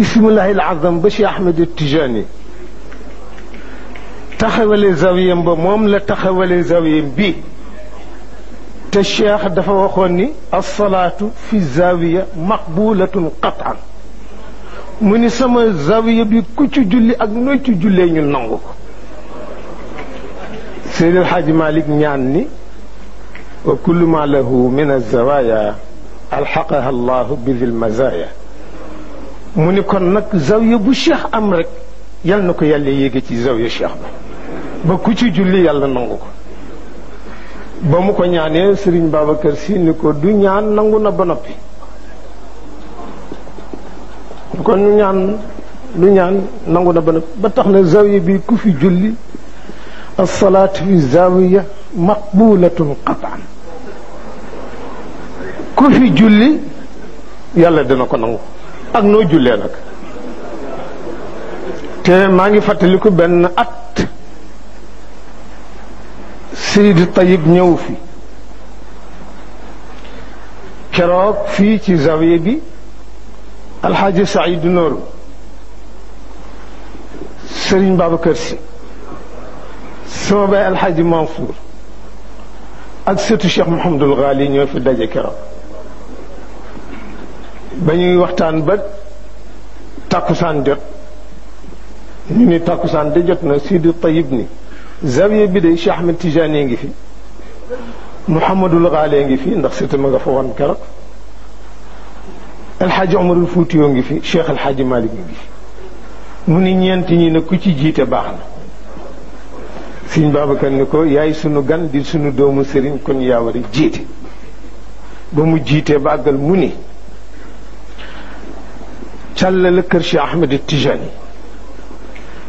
ismullahil azam ba Cheikh Ahmed Tijani taxawale zawiyam ba moom la taxawale zawiyam bi te cheikh dafa waxoon ni alsalaatu fi zawiya maqbulatun qatan mu ni sama zawiya bi ku ci julli ak nooy ci jullee ñu nangu ko Seydi El Hadji Malick ñaan ni wa kullu ma lahu min alzawaya alxaqaha allahu bi dil mazaya mu ni kon nag zawiya bu cheikh am rek yal na ko yàlla yéege ci zawiya cheikh ba ku ci julli yàlla nangu ko ba mu ko ñaanee Serigne Babacar Sy ni ko du ñaan nangu na ba noppi kon du ñaan nangu na ba noppi ba tax na zawiya bi ku fi julli as-salaatu fi zawiya maqbulatun qatan ku fi julli yàlla dina ko nangu ak noo jullee nag te maa ngi fàttaliku benn at Seydi Tayib ñëw fi keroog fii ci zawiya bi alxaaji Saïd Noor Serigne Babacar Sy sama baay alxaaji Mansour ak sëtu Cheikh Mouhamadul Ghali ñoo fi daje keroog ba ñuy waxtaan ba tàkkusaan jot ñu ni tàkkusaan de jot na Seydi Tayib ni zawiya bi de Cheikh Ahmed Tijani ngi fi Mouhamadul Ghali ngi fi ndax sëtu ma nga fa woon keroog alxaaji Omarul Fuutiyoo ngi fi Cheikh alxaaji Malick ngi fi mu ni ñeenti ñi ne ku ci jiite baax na Sëriñ Babacar ni ko yaay sunu gan di sunu doomu sëriñ kon yaa war a jiite ba mu jiitee ba àggal mu ni càllale kër Cheikh Ahmed Tijani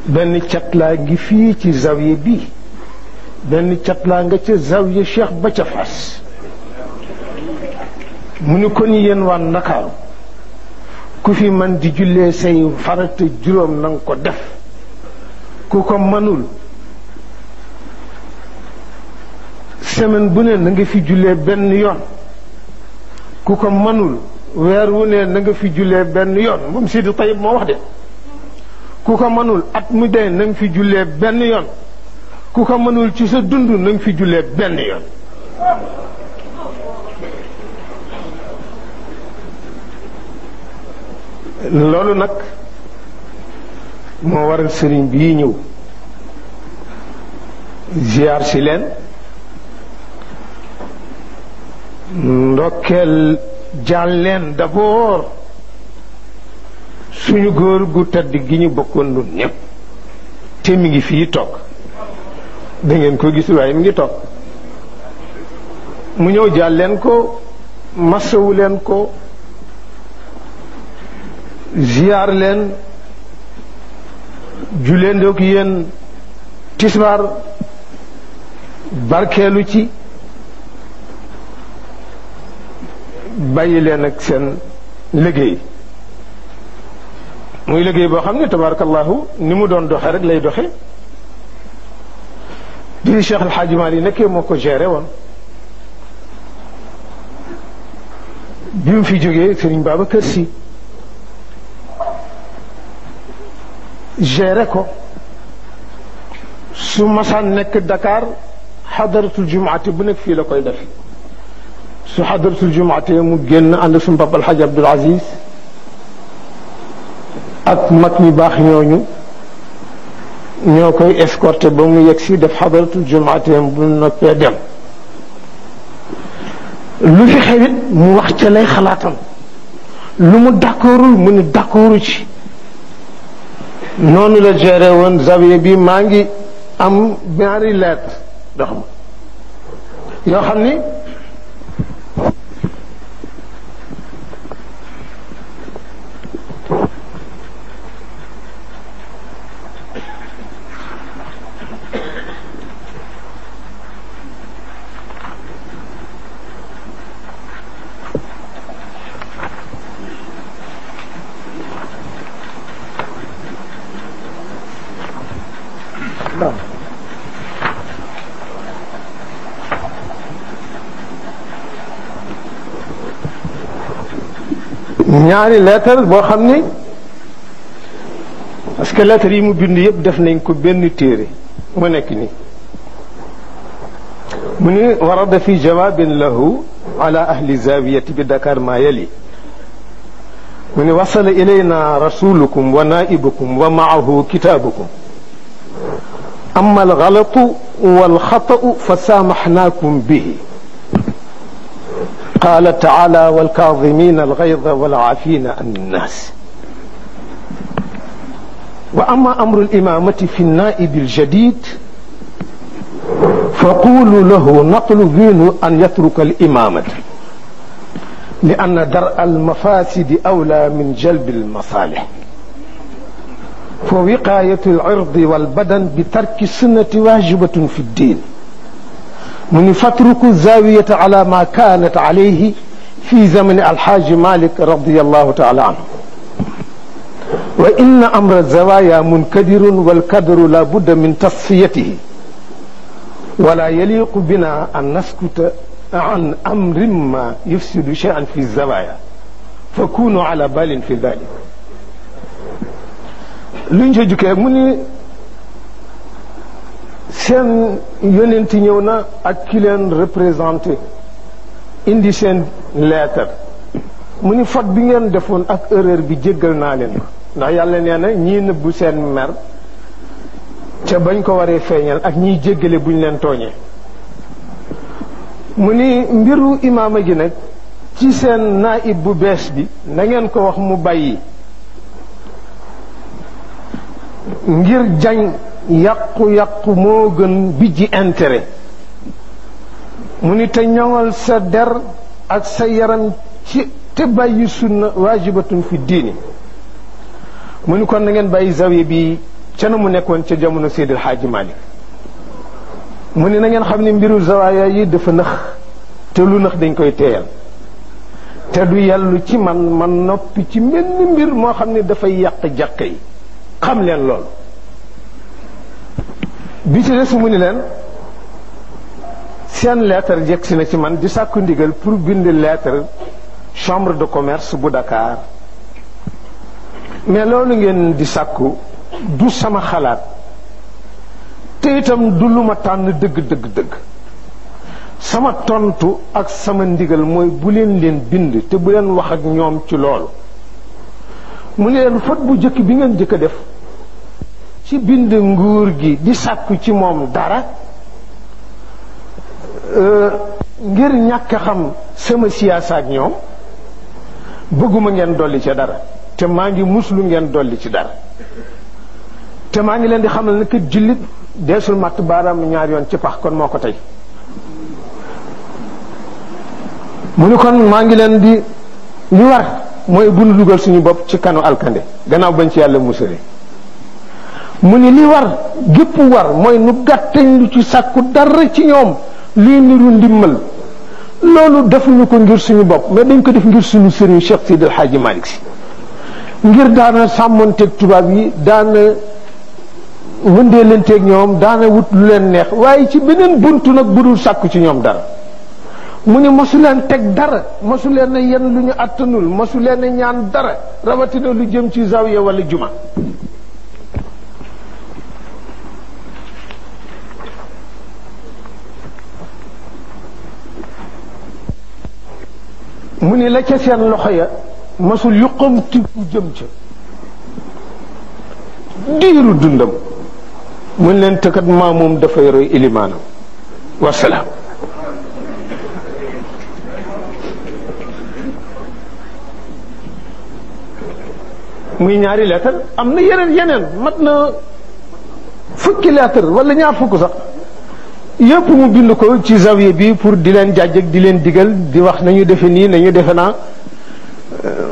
benn cat laa ngi fii ci zawiya bi benn cat laa nga ca zawiya Cheikh ba ca Fass mu ni kon yéen waa Ndakaaru ku fi man di jullee say farata juróom na nga ko def ku ko mënul semaine bu ne na nga fi jullee benn yoon ku ko mënul weer wu ne na nga fi jullee benn yoon moom Seydi Tayib moo wax de ku ko mënul at mu dee na nga fi jullee benn yoon ku ko mënul ci sa dund na nga fi jullee benn yoon loolu nag moo waral sëriñ bii ñëw ziar si leen ndokkeel jaal leen d'abord suñu góor gu tedd gi ñu bokkoon nun ñépp te mi ngi fii toog da ngeen ko gis waaye mi ngi toog mu ñëw jaal leen ko masawu leen ko ziar leen julee ndoog yéen tisbaar barkeelu ci bàyyi leen ak seen liggéey muy liggéey boo xam ne tabarakallahu ni mu doon doxe rek lay doxe bi Cheikh El Hadji Malick nekkee moo ko géré woon bi mu fi jógee Serigne Babacar Sy géré ko su masaan nekk Dakar xadaratul jumaati bu nekk fii la koy def su xadaratul jumaati mu génn ànd suñu papa El Hadj Abdoul Aziz ak mag ñu baax ñooñu ñoo koy escorté ba mu yegg si def xadaratul jumaati bu noppee dem lu fi xewit mu wax ca lay xalaatam lu mu d'accordul mu ni d'accordu ci noonu la géré woon zawiya bi maa ngi am ñaari lettre dox ma yoo xam ni ñaari lettre boo xam ni parce que lettre yi mu bind yëpp def nañ ko benn téere mu nekk ni mu ni warada fi jawabin lahu ala ahli zawiyati bi Dakar ma yali mu ni wasala ilayna rasulukum wa naibukum wa maahu kitaabukum amma algalatu walxata'u fa saamaxnaakum bihi qaala taala walkaadimina algayda walcaafina an innaas wa amma amru alimamati fi naibi aljadid faqulu lahu natlubu minhu an yatruka alimamata li anna dar almafasidi awla min jalbi almasalih fa wiqayatu alirdi walbadan bi tarki sunnati wajibatun fi ddin mu ni fatruku zawiyata ala ma kanat alayhi fi zamani alxaaji Malik radiyallahu taala anhu wa inna amra zawaya munkadirun walkadru la budda min tasfiyatihi wala yaliqu bina an naskuta an amrin ma yufsidu shay'an fi zawaya fakunu ala balin fi dalik luñ ca jukkee mu ni seen yonent ñëw na ak ki leen représenté indi seen lettre mu ni faute bi ngeen defoon ak erreur bi jéggal naa leen ko ndax yàlla nee na ñii nëbbu seen mer te bañ ko waree feeñal ak ñiy jéggale buñ leen tooñee mu ni mbiru imaama gi nag ci seen naib bu bees bi na ngeen ko wax mu bàyyi ngir jañ yàqu-yàqu moo gën bi ji intérêt mu ni te ñoŋal sa der ak sa yaram ci te bàyyi sunna waajibatun fi diini mu ni kon na ngeen bàyyi zawiya bi ca na mu nekkoon ca jamono Seydil Hadji Malick mu ni na ngeen xam ne mbiru zawaaya yi dafa nëx te lu nëx dañ koy teeyal te du yàllu ci man noppi ci menn mbir moo xam ne dafay yàq jàkk yi xam leen loolu bi ci des mu ni leen seen lettre jekk si na ci man di sàkku ndigal pour bind lettre chambre de commerce bu Dakar mais loolu ngeen di sàkku du sama xalaat te itam du lu ma tànn dëgg sama tontu ak sama ndigal mooy bu leen bind te bu leen wax ak ñoom ci loolu mu ne leen fot bu jëkk bi ngeen jëkk a def ci bind nguur gi di sàkku ci moom dara ngir ñàkk xam sama siyaasa ak ñoom bëgguma ngeen dolli ci dara te maa ngi muslu ngeen dolli ci dara te maa ngi leen di xamal ne que jullit deesul matt baaraam ñaar yoon ci pax kon moo ko tey mu ni kon maa ngi leen di li war mooy bu nu dugal suñu bopp ci kanu alkande gannaaw bañ ci yàlla musale mu ni li war gépp war mooy nu gàttañ lu ci sàkku dara ci ñoom luy niru ndimmal loolu defuñu ko ngir suñu bopp mais dañ ko def ngir suñu sëriñ Cheikh Seydi El Hadji Malick Sy ngir daana sàmmonteeg tubaab yi daana wëndeelanteeg ñoom daana wut lu leen neex waaye ci beneen buntu nag budul sàkku ci ñoom dara mu ni mosu leen teg dara mosu leen a yenn lu ñu attanul mosu leen a ñaan dara rawatina lu jëm ci zawiya wala juma mu ni la ca seen loxo ya mosul yuqamti ku jëm ca diiru dundam mun leen tëkkat maa moom dafay roy ilimaanam wasalaam muy ñaari lettre am na yeneen mat na fukki lettre wala ñaar fukk sax yëpp mu bind ko ci zawiya bi pour di leen jàjj ak di leen digal di wax nañu defe nii nañu defe naa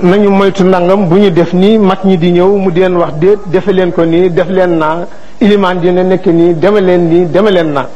nañu moytu ndangam bu ñu def nii mag ñi di ñëw mu di leen wax déet defe leen ko nii def leen naa ilimaan dina nekk nii deme leen nii deme leen naa